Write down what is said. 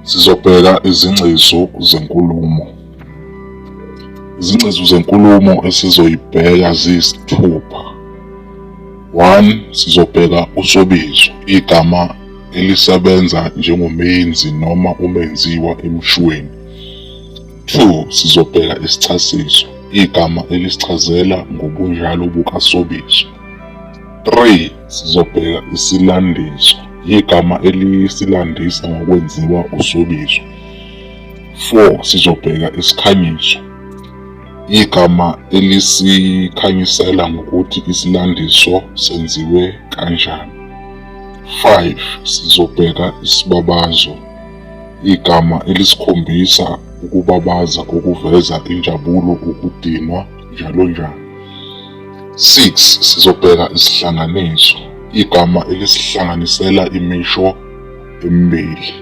Sizobheka izingcezu zenkulumo. Izingcezu zenkulumo esizoyibheka ziyisithupha. 1 Sizobheka usobizo, igama elisebenza njengomenzi noma umenziwa emshweni. 2 Sizobheka isichasiso, igama elisichazela ngobunjalo bukasobizo. 3 Sizobheka isilandiso, igama elisilandisa ngokwenziwa usobizo. 4 Sizobheka isikhanyiso, igama elisikhanyisela ngokuthi isilandiso senziwe kanjani. 5 Sizobheka isibabazo, igama elisikhombisa ukubabaza okuveza injabulo, ukudinwa, njalo njalo. 6 Sizobheka isihlanganiso, igama elisihlanganisela imisho emibili.